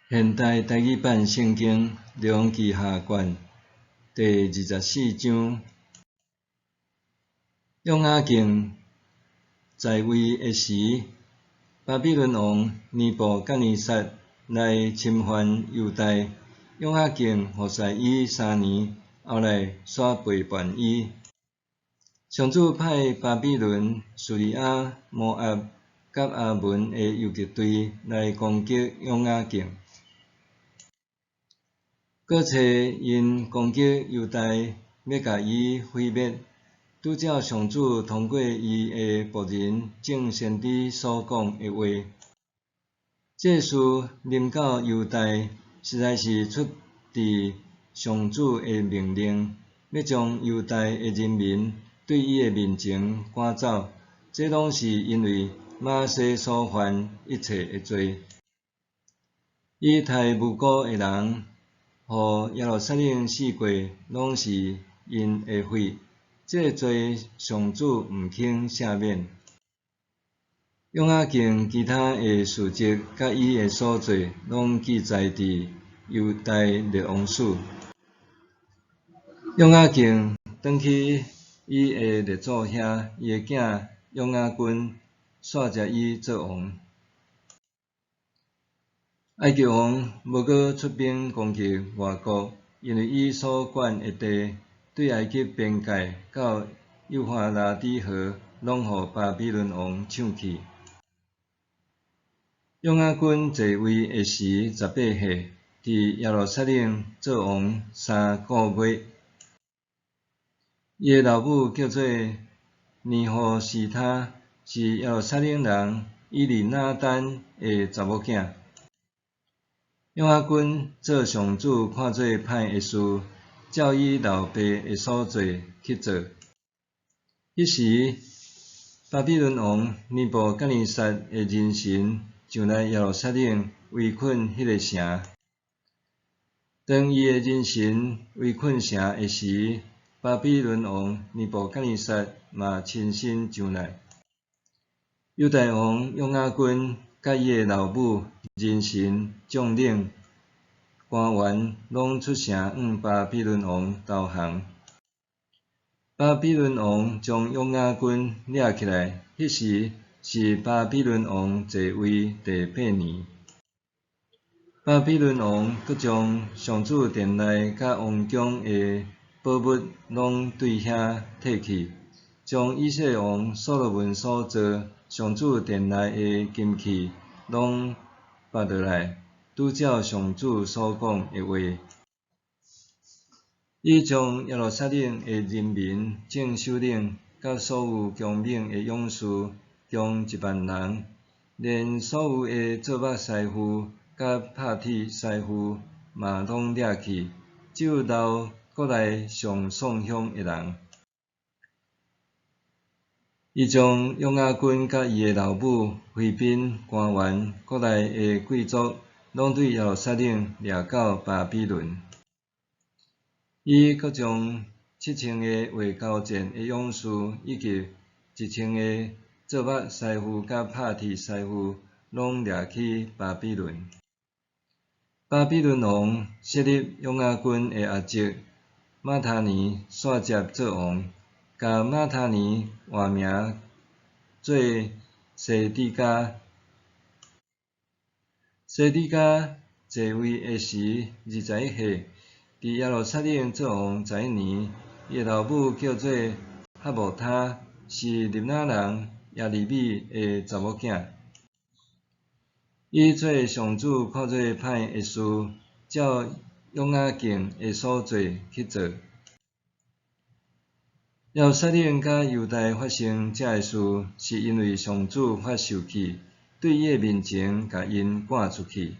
現代台語版聖經列王紀下卷第二十四章，約雅敬在位的時，巴比倫王尼布甲尼撒來侵犯猶大，約雅敬服侍伊三年，後來煞背叛伊。上主派巴比倫、敘利亞、摩押佮亞捫的游擊隊來攻擊約雅敬。閣揣𪜶攻擊猶大，欲共伊毀滅，拄照上主通過伊的僕人眾先知所講的話。這事臨到猶大，實在是出自上主的命令，欲將猶大的人民對伊的面前趕走。這攏是因為瑪拿西所犯一切的罪。伊刣無辜的人，予耶路撒冷四過攏是𪜶的血，這個罪上主毋肯赦免。約雅敬其他的事蹟佮伊的所做，攏記載佇猶大列王史。約雅敬轉去伊的列祖遐，伊的囝約雅斤煞接伊做王。埃及王無閣出兵攻擊外國，因為伊所管的地，對埃及邊界到幼發拉底河，攏予巴比倫王搶去。約雅斤坐位的時18歲，佇耶路撒冷做王3個月。伊的老母叫做尼戶斯他，是耶路撒冷人以利拿單的查某囝。約雅斤做上主看做歹的事，照伊老爸的所做去做。彼時，巴比倫王尼布甲尼撒的人臣上來耶路撒冷圍困彼个城。當伊的人臣圍困城的時，巴比倫王尼布甲尼撒嘛親身上來。猶大王約雅斤佮伊的老母、人臣、將領、官員攏出城向巴比倫王投降。巴比倫王將約雅斤掠起來，彼時是巴比倫王坐位第八年。巴比倫王閣將上主殿內佮王宮的寶物攏對遐提去，將以色列王所羅門所造上主殿內的金器攏拔落來，拄照上主所講的話。伊將耶路撒冷的人民、眾首領，佮所有強猛的勇士，共1萬人，連所有的做木師傅佮拍鐵師傅嘛攏掠去，只有留國內上壯雄的人。伊將約雅斤佮伊的老母、妃嬪、官員、國內的貴族，攏對耶路撒冷掠到巴比倫。伊閣將7000个畫鉤箭的勇士，以及1000个做木師傅佮拍鐵師傅，攏掠去巴比倫。巴比倫王設立約雅斤的阿叔馬他尼煞接做王，共馬他尼換名做西底家。西底家坐位的時21歲，佇耶路撒冷做王11年。伊的老母叫做哈姆他，是利納人耶利米的查某囝。伊做上主看做歹的事，照約雅敬的所做去做。耶路撒冷佮猶大發生這个事，是因為上主發受氣，對伊的面前共𪜶趕出去。